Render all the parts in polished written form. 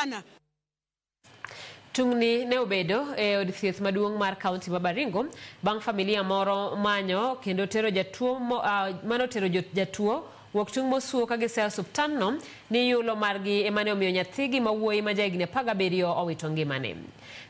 sana. Tungni ne obedo e od thieth maduong' mar kaunti ma Baringo bang' familia moro manyo kendo tero jatuo mano tero jatuo wuok tung' mosuo ka giseya osuptandno ni yulo margi emane omiyo nyathigi ma wuoyi ma jahigni 17 owito ngimane.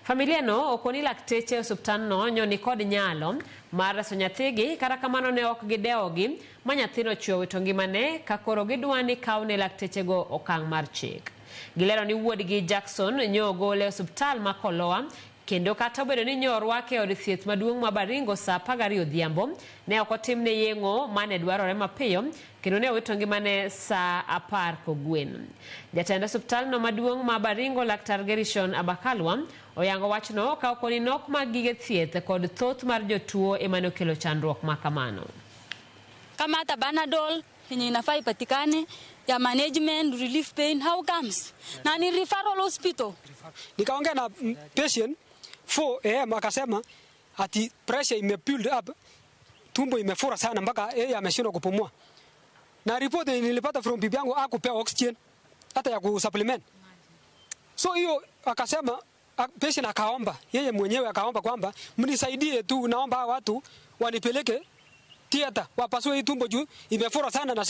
Familia no okoni lakteche e osuptandno nyo ni kod nyalo mar reso nyathigi, kata kamano ne ok gidewogi ma nyathino chwe owito ngimane ka koro gidwa ni kawne laktechego okang' mar chik. Gilero ni wuodgi Jackson nyo ogol e osuptal ma Koloa kendo kata obedo ni nyo orwake e od thieth maduong' ma Baringo saa 12 odhiambo, ne ok otimne yeng'o mane dwarore mapiyo kendo ne owito ngimane saa 10 kogwen. Jatend osuptalno maduong' ma Baringo Laktar Gerishon Abakalwa oyango wachno ka okoni nok mag gige thieth kod thoth mar jotuo emane okelo chandruok ma kamano. Kama hata Panadol yenye inafaa ipatikane ya management relief pain, how comes? Na ni referral hospital. Nikaongea na patient 4 am akasema ati pressure ime build up, tumbo imefura sana mpaka yeye ameshindwa kupumua. Na report nilipata from bibi yangu hakupewa oxygen hata ya kusupplement. So hiyo akasema patient akaomba, yeye mwenyewe akaomba kwamba mnisaidie tu, naomba watu wanipeleke theater wapasue hii tumbo juu imefura sana na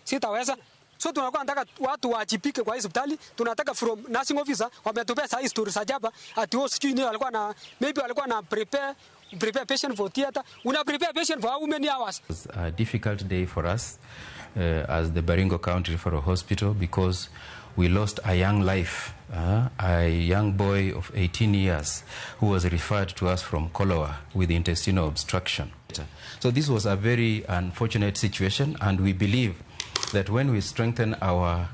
sitaweza. So tunakuwa nataka watu waajibike kwa hii hospitali. Tunataka from nursing officer wametupea saa hii story za jaba ati wao sijui nini walikuwa na maybe walikuwa na prepare patient for theater. Una prepare patient for how many hours? It was a difficult day for us as the Baringo County Referral Hospital because we lost a young life, a young boy of 18 years who was referred to us from Koloa with intestinal obstruction. So this was a very unfortunate situation, and we believe that when we strengthen our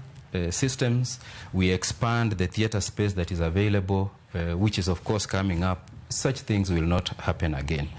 systems, we expand the theater space that is available, which is of course coming up, such things will not happen again.